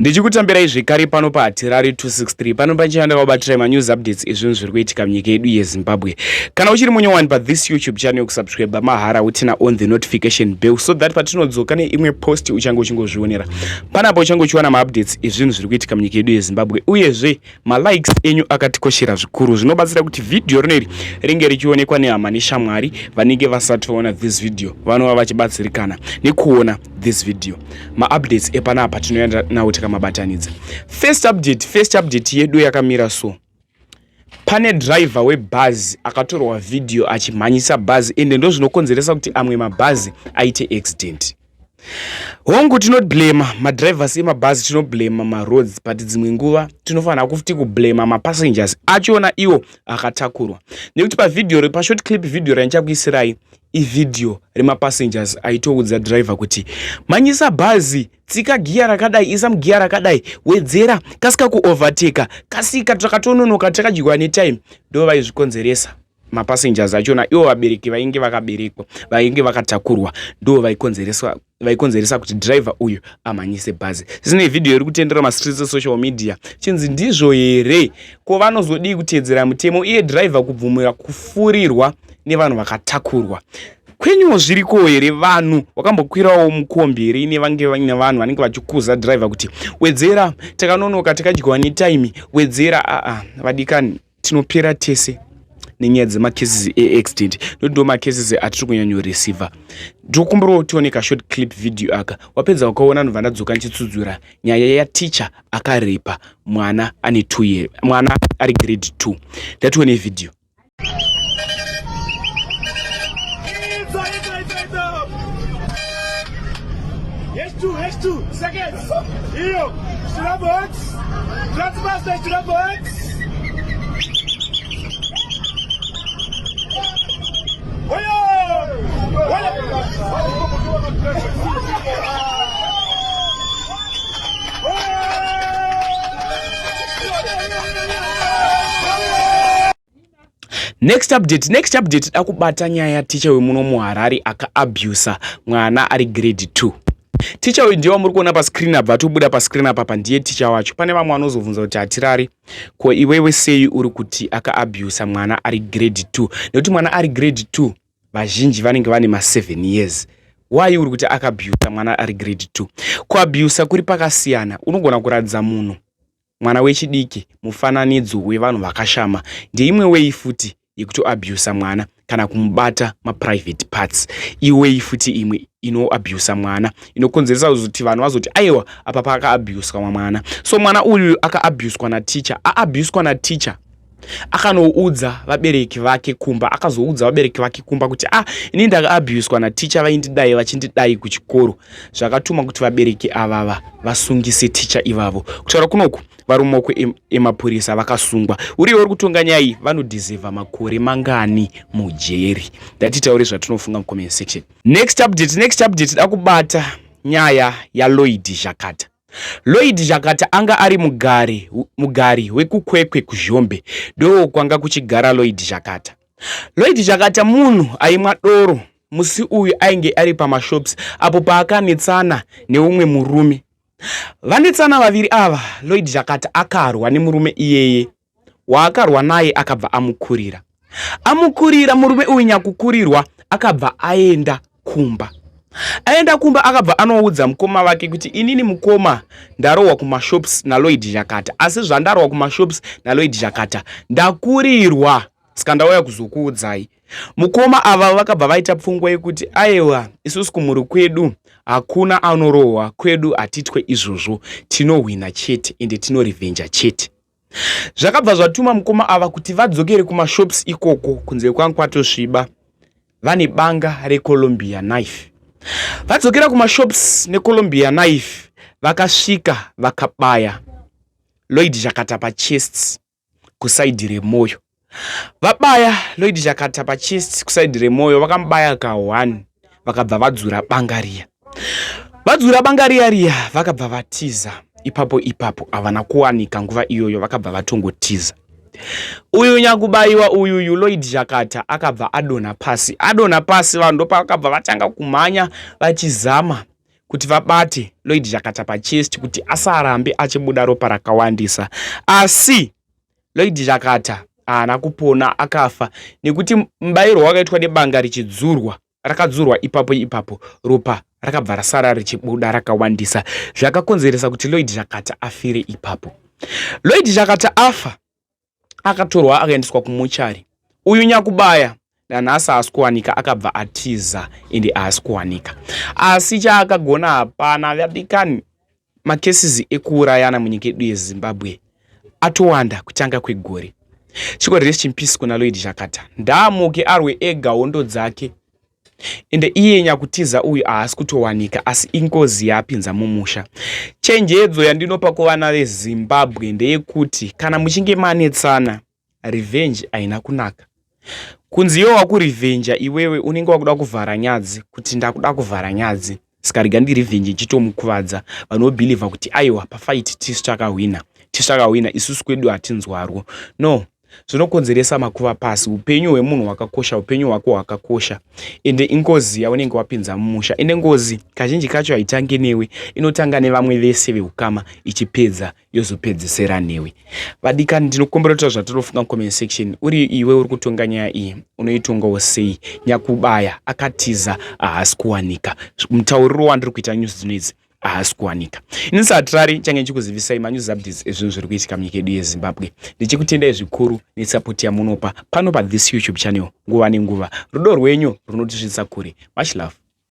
Ndichikutambirai zvekare pano paHatirari 263 pano panchina ndakabatirai manews updates ezvinhu zviri kuitika munyika yedu yeZimbabwe. Kana uchiri munyowani pathis YouTube channel kusubscribe mahara utina on the notification bell so that patinodzoka neimwe post uchange uchingozvionera. Panapa uchange uchiwana maupdates ezvinhu zviri kuitika munyika yedu yeZimbabwe uyezve Malikes enyu akatikoshera zvikuru, zvinobatsira kuti vhidhiyo rino iri ringe richionekwa nehama neshamwari vanenge vasati vaona this video, vanova vachibatsirikana nekuona this video. Maupdates epanapa tinoenda nawo takamabatanidza. First update, first update yedu yakamira so. Pane driver webhazi akatorwa vhidhiyo achimhanyisa bhazi ende ndozvinokonzeresa kuti amwe mabhazi aite accident. Hongu tinoblema madrivers emabhazi, tinoblema maroads, but dzimwe nguva tinofanira futi kublema mapassengers achona iwo akatakurwa, nekuti pavhidhiyo, pashort clip vhidhiyo randichakuisirai ivhidhiyo remapassengers aitoudza driver kuti manyisa bhazi, tsika giya rakadai, isa mugiya rakadai, wedzera, kasika kuovertaka, kasika, takatononoka, takadyiwa netime. Ndo vaizvikonzeresa mapassengers achona ivo vabereki vainge vakaberekwa, vainge vakatakurwa, ndo vaikonzeresa vaikonzeresa kuti driver uyu amhanyise bhazi. Sisine vhidhiyo iri kutendera mastreets esocial media, chinzi ndizvo here? Ko vanozodii kuteedzera mutemo, iye driver kubvumira kufurirwa nevanhu vakatakurwa? Kwenyuwo zviriko here? Vanhu wakambokwirawo mukombi here ine vange vaine vanhu vanenge vachikuza driver kuti wedzera, takanonoka, takadyiwa netaimi, wedzera? Aa, vadikani, tinopera tese nenyaya dzemacases eaccident, nekuti ndo macases atiri kunyanyoreceiva. Ndinokumbirawo tione kashort clip video aka. Wapedza ukaona, ndobva ndadzoka ndichitsudzura nyaya yaticha akarepa mwana ane 2 year, mwana ari grade 2. Ndatione video. H2, H2, seconds. Iyo, Strabot. Transmaster Strabot. Oyo! Oyo! Next update, next update, dakubata nyaya yaticha wemuno muHarare akaabusa mwana ari grade 2. Ticha uyu ndiye wamuri kuona pascreen, abva atobuda pascreen apapa, ndiye ticha wacho. Pane vamwe vanozobvunza kuti hatirari, ko iwewe sei uri kuti akaabusa mwana ari grade 2? Nekuti mwana ari grade 2 vazhinji vanenge vane ma7 years. Why uri kuti akabusa mwana ari grade 2? Kuabusa kuri pakasiyana. Unogona kuratidza munhu mwana wechidiki mufananidzo wevanhu vakashama, ndeimwe wei futi yekutoabusa mwana, kana kumubata maprivate parts iwei futi imwe inoabusa mwana, inokonzeresa kuti vanhu vazoti aiwa, apa paakaabuswa mwana. So mwana uyu akaabuswa naticha, aabuswa naticha, akanoudza vabereki vake kumba, akazoudza vabereki vake kumba kuti ah, ini ndakaabuswa naticha, vaindidai vachindidai kuchikoro. Zvakatuma kuti vabereki avava vasungise ticha ivavo. Kutaura kunoku vari mumaoko emapurisa, vakasungwa. Uriwo uri kutonga nyaya iyi, vanodhizevha makore mangani mujeri? Ndatitaure zvatinofunga mucomment section. Next update, next update, dakubata nyaya yaLloyd Zhakata. Lloyd Zhakata anga ari mugari mugari wekuKwekwe kuZhombe, ndo kwanga kuchigara Lloyd Zhakata. Lloyd Zhakata munhu aimwa doro. Musi uyu ainge ari pamashops apo paakanetsana neumwe murume. Vanetsana vaviri ava, Lloyd Zhakata akarwa nemurume iyeye. Waakarwa naye akabva amukurira. Amukurira murume uyu, nyakukurirwa akabva aenda kumba. Aenda kumba akabva anoudza mukoma vake kuti inini mukoma ndarohwa kumashops naLloyd Zhakata, asi zvandarohwa kumashops naLloyd Zhakata ndakurirwa, saka ndauya kuzokuudzai. Mukoma ava vakabva vaita pfungwa yekuti aiwa, isusu kumhuri kwedu hakuna anorohwa, kwedu hatitwe izvozvo, tinohwina chete ende tinorevhenja chete. Zvakabva zvatuma mukoma ava kuti vadzokere kumashops ikoko kunze kwangu kwatosviba, vane banga reColumbia knife. Vadzokera kumashops neColumbia knife, vakasvika vakabaya Lloyd Zhakata pachest kusaidhi remoyo. Vabaya Lloyd Zhakata pachest kusaidhi remoyo, vakamubaya ka1, vakabva vadzura banga riya. Vadzura banga riya riya, vakabva vatiza ipapo ipapo, havana kuwanika nguva iyoyo, vakabva vatongotiza. Uyu nyakubayiwa uyu Lloyd Zhakata akabva adonha pasi. Adonha pasi, vanhu ndopavakabva vatanga kumhanya vachizama kuti vabate Lloyd Zhakata pachest kuti asarambe achibuda ropa rakawandisa. Asi Lloyd Zhakata haana kupona, akafa nekuti mubayiro wakaitwa nebanga richidzurwa, rakadzurwa ipapo ipapo, ropa rakabva rasara richibuda rakawandisa, zvakakonzeresa kuti Lloyd Zhakata afire ipapo. Lloyd Zhakata afa, akatorwa akaendeswa kumuchari. Uyu nyakubaya nanhasi haasi kuwanika, akabva atiza ende haasi kuwanika, asi chaakagona hapana. Vadikani, macases ekuurayana munyika yedu yeZimbabwe atowanda kutanga kwegore. Chiko rest in peace kuna Lloyd Zhakata. Ndaamuke arwe ega hondo dzake. Ende iye nyakutiza uyu haasi kutowanika, asi ingozi yaapinza mumusha. Chenjedzo yandinopa kuvana veZimbabwe ndeyekuti kana muchinge manetsana, revenge haina kunaka. Kunzi iwe wakurevhenja, iwewe unenge wakuda kuvhara nyadzi, kuti ndakuda kuvhara nyadzi, saka rega ndirevhenje ichitomukuvadza. Vanobhilivha kuti aiwa, pafight tisu takahwina, tisu takahwina, isusu kwedu hatinzwarwo. No, zvinokonzeresa makuva pasi. Upenyu hwemunhu hwakakosha, upenyu hwako hwakakosha, ende ingozi yaunenge wapinza mumusha. Ende ngozi kazhinji kacho haitangi newe, inotanga nevamwe vese veukama, ichipedza yozopedzesera newe. Vadikani, ndinokumbira kuti zvatinofunga mucomment section. Uri iwe uri kutonga nyaya iyi, unoitongawo sei? Nyakubaya akatiza, haasi kuwanika. Mutauriro wandiri kuita news dzino idzi, haasi kuwanika. Ini satrari change ndichikuzivisai manews updates ezvinhu zviri kuitika munyika yedu yeZimbabwe, ndichikutendai zvikuru nesupport yamunopa pano pathis YouTube channel nguva nenguva. Rudo rwenyu runotisvitsa kure. Much love.